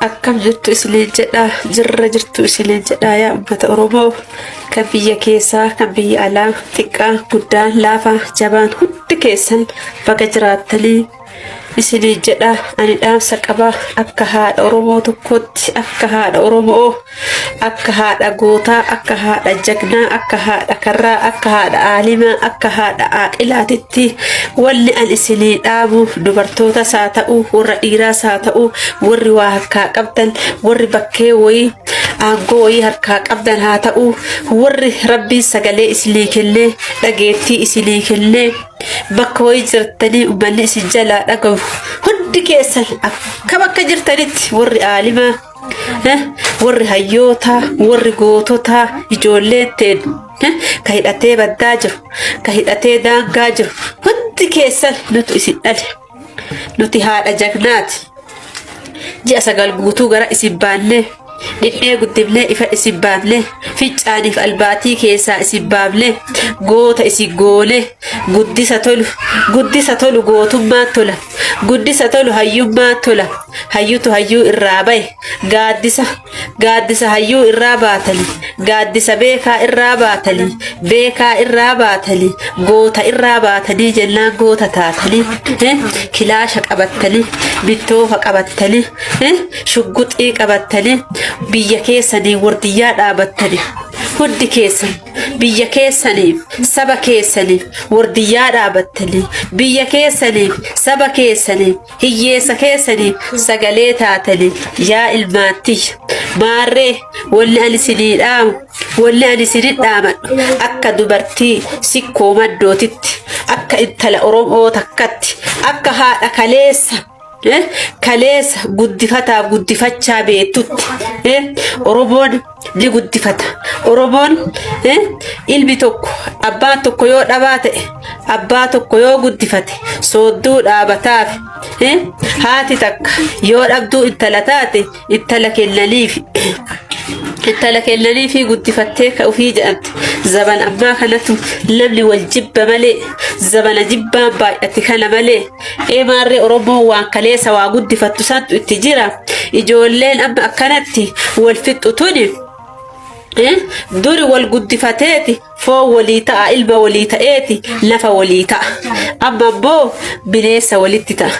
Akkam jirtu isiniin jedha, jirra jirtu isiniin jedha. Yaa uummata Oromoo kan biyya keessaa, kan biyya alaa, xiqqaa guddaan, laafaa jabaan, hundi keessan baga jiraattanii isiniin jedha. Ani dhaamsa qaba akka haadha Oromoo tokkootti, akka haadha Oromoo, akka haadha gootaa, akka haadha jagnaa, akka haadha karraa, akka haadha aalimaa, akka haadha aaqilaatitti. Wanni an isinii dhaamu, dubartootas haa ta'u, warra dhiiraas haa ta'u, warri waa harkaa qabdan, warri bakkee wayii aangoo wayii harkaa qabdan haa ta'u, warri rabbiin sagalee isinii kennee, dhageettii isinii kennee, bakka wayii jirtanii uummanni isin jalaa dhagahu, hundi keessan akka bakka jirtanitti, warri aalimaa, warri hayyootaa, warri goototaa, ijoolleen teen ka hidhatee baddaa jiru, ka hidhatee daangaa jiru, hundi keessan nutu isin dhale. Nuti haadha jagnaati. Ji'a 9 guutuu gara isin baannee, dhidhee guddifnee, ifa isin baafne, fincaaniif albaatii keessaa isin baafne, goota isin goone. Guddisa tolu, guddisa tolu, gootummaan tola, guddisa tolu, hayyummaan tola. Hayyutu hayyuu irraa bahe. Gaaddisa, gaaddisa hayyuu irraa baatanii, gaaddisa beekaa irraa baatanii, beekaa irraa baatanii, goota irraa baatanii jennaan goota taatanii, kilaasha qabattanii, bittoofa qabattanii, shugguxii qabattanii, biyya keessanii wardiyyaa dhaabattanii. Hundi keessan biyya keessaniif, saba keessaniif wardiyyaa dhaabattanii, biyya keessaniif, saba keessaniif, hiyyeessa keessaniif sagalee taatanii, yaa ilmaantiyya, maarree wanni ani isinii dhaamu, wanni ani isinii dhaamadhu, akka dubartii sikkoo maddootitti, akka intala Oromoo takkatti, akka haadha kaleessa kaleessa guddifataaf guddifachaa beektutti, Oromoon ni guddifata. Oromoon ilmi tokko, abbaan tokko yoo dhabaa ta'e, abbaa tokko yoo guddifate soodduu dhaabataaf. Haati takka yoo dhabduu intala taate, intala kennaniif, intala kennaniifi guddifattee ka ofii jedhamte. Zaban ammaa kanatu namni wal jibba malee, zabana jibbaan baay'ate kana malee, ee maarree Oromoon waan kaleessa waa guddifattu santu itti jira. Ijoolleen amma akkanatti wal fixxu tuni duri wal guddifateeti foon walii ta'a, ilma walii ta'eeti lafa walii ta'a. Amma immoo bineensa walitti ta'a.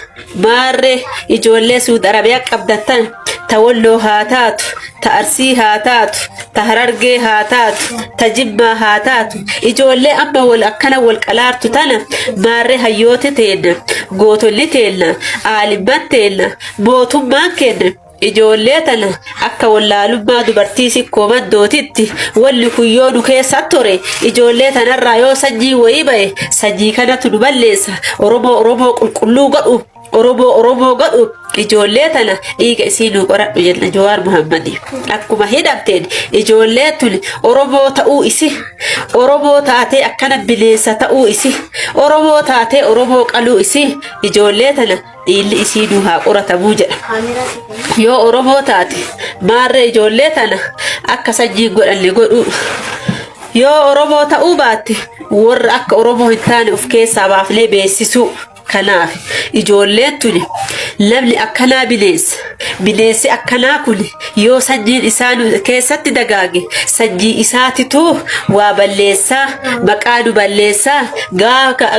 Maarree ijoollee Suud Arabiyaa qabdan tana, ta Walloo haa taatu, ta Arsii haa taatu, ta Harargee haa taatu, ta Jimmaa haa taatu, ijoollee amma wal akkana wal qalaartu tana, maarree hayyooti teenna, gootonni teenna, aalimman teenna, mootummaan kenna, ijoollee tana akka wallaalummaa dubartii sikkoo maddootitti, walli kun yoo nu keessa ture, ijoollee tanarraa yoo sanyii wayii bahe, sanyii kanatu nu balleessa. Oromoo Oromoo qulqulluu godhu, Oromoo Oromoo godhu, ijoollee tana dhiiga isii nu qoradhu jenna. Jawaar Muhammadi akkuma hidhamteen ijoollee tun Oromoo ta'uu isi, Oromoo taatee akkana bineensa ta'uu isi, Oromoo taatee Oromoo qaluu isi, ijoollee tana dhiilli isii nu haa qoratamuu jedha. Yoo Oromoo taate, maarree ijoollee tana akka sanyiin godhanne godhuu. Yoo Oromoo ta'uu baatte, warra akka Oromoo hin taane of keessaa baafnee beeksisuu. Kanaaf ijoolleen tuni, namni akkanaa bineensa. Bineensi akkanaa kun yoo sanyiin isaa nu keessatti dagaage, sanyii isaatitu waa balleessaa, maqaa nu balleessaa.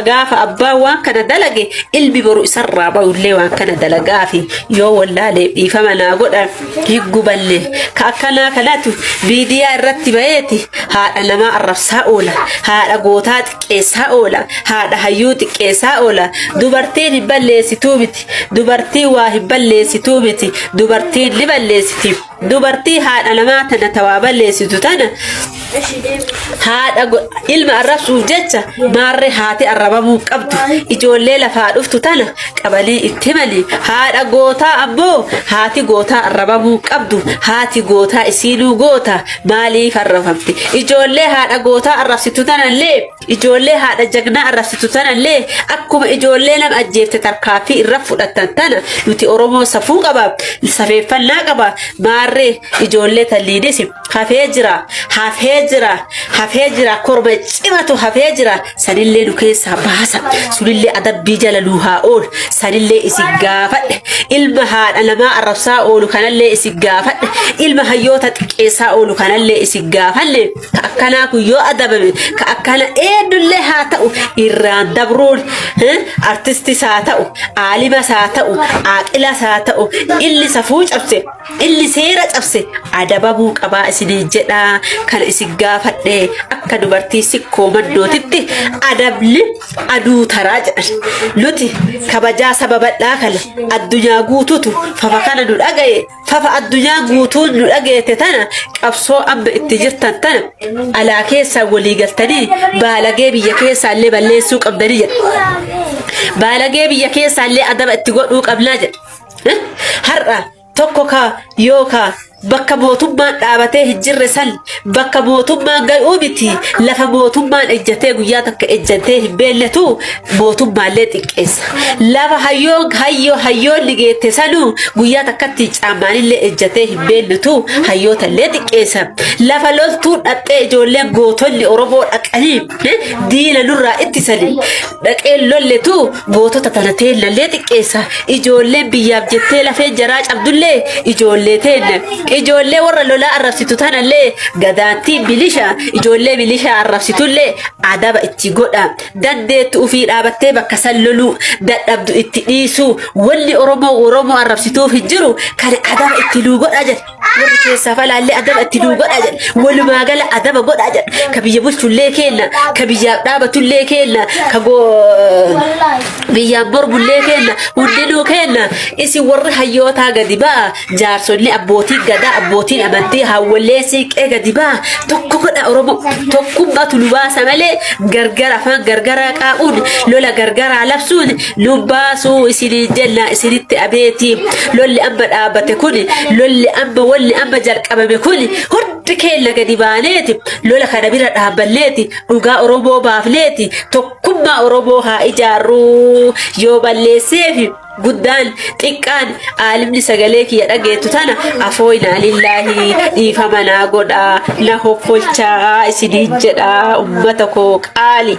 Gaafa abbaan waan kana dalage, ilmi boru isarraa bahullee waan kana dalagaafi yoo wallaalee dhiifama naa godha, hin gubanne. Ka akkanaa kanatu miidiyaa irratti baheeti haadha namaa arrabsaa oola, haadha gootaa xiqqeessaa oola, haadha hayyuu xiqqeessaa oola. Dubartiin hin balleessituu miti, dubartiin waa hin balleessituu miti, dubartiin ni balleessiti. Dubartii haadha namaa tana tawaa balleessitu tana, haadha ilma arrabsuuf jecha, maarree haati arrabamuu qabdu. Ijoollee lafaa dhuftu tana qabanii itti himanii, haadha gootaa ammoo, haati gootaa arrabamuu qabdu. Haati gootaa isiinuu goota, maaliif arrabamte? Ijoollee haadha gootaa arrabsitu tanallee, ijoollee haadha jagnaa arrabsitu tanallee, akkuma ijoollee nama ajjeefte tarkaaffii irra fudhatan tana, nuti Oromoo safuu qaba, safeeffannaa qaba. Maarree ijoollee talliinis hafee jira. Hafee jira hafee jira korma cimatu hafee jira sanillee nu keessaa baasa sunillee adabbii jala nu haa oolu sanillee isin gaafadhe ilma haadha namaa arrabsaa oolu kanallee isin gaafadhe ilma hayyoota xiqqeessaa oolu kanallee isin gaafanne ka akkanaa kun yoo adabame ka akkana eenyullee haa ta'u irraan dabruun artistis haa ta'u aalimas haa ta'u aaqilas haa ta'u illi safuu cabse Inni seera cabse adabamuu qabaa isiniin jedhaa kana isin gaafadhe akka dubartii sikkoo mandootitti adabni aduu taraa jedhan. Nuti kabajaa saba bal'aa kana addunyaa guututu fafa kana nu dhagaye fafa addunyaa guutuun nu dhageette tana qabsoo amma itti jirtan tana alaa keessaa walii galtanii baalagee biyya keessaa illee balleessuu qabdanii jedha. Baalagee biyya keessaa illee adaba itti godhuu qabnaa jedha. Har'a tokko ka yookaa bakka mootummaan dhaabatee hin jirre san bakka mootummaan ga'uu miti lafa mootummaan ejjatee guyyaa takka ejjatee hin beelletu mootummaallee xiqqeessa. Lafa hayyoon hayyoo hayyoonni geette sanuu guyyaa takkatti caammaanillee ejjatee hin beelletu hayyootallee xiqqeessa. Lafa loltuun dhaqxee ijoolleen gootonni Oromoo dhaqanii diina nurraa ittisanii dhaqee lolletu gootota tana teennallee xiqqeessa. Ijoolleen biyyaaf jettee lafeen jaraa cabdullee ijoollee teenna. Ijoollee warra lolaa arrabsitu tanallee gadaantiin milisha ijoollee milishaa arrabsitullee adaba itti godha. Dandeettu ufii dhaabattee bakka san loluu dadhabdu itti dhiisuu wanni Oromoo Oromoo arrabsituuf hin jiru kana adaba itti nuu godha jedha. Warri keessaa falaallee adaba itti nuu godha jedha. Walumaa gala adaba godha jedha. Ka biyya bulchullee keenna, ka biyyaaf dhaabatullee keenna, ka biyyaan mormullee keenna, hundinuu keenna. Isin warri hayyootaa gadi ba'a. Jaarsonni abbootiin gadaa, abbootiin amantii, haawwallee siiqqee gadi ba'a. Tokko godha Oromoo. Tokkummaatu nu baasa malee gargar afaan gargaraa qaaquun lola gargaraa labsuun nu baasuu isiniin jenna isinitti abeeti lolli amma dhaabbate kun lolli amma walli amma jalqabame kun hundi keenya gadi baaneeti lola kana bira dhaabbanneeti dhugaa Oromoo baafneeti tokkummaa Oromoo haa ijaarruu yoo balleesseefi guddaan xiqqaan aalimni sagalee kiyya dhageettu tana afooynaa lillaahi dhiifama naa godhaa na hoffolchaa isiniin jedhaa ummata koo qaali.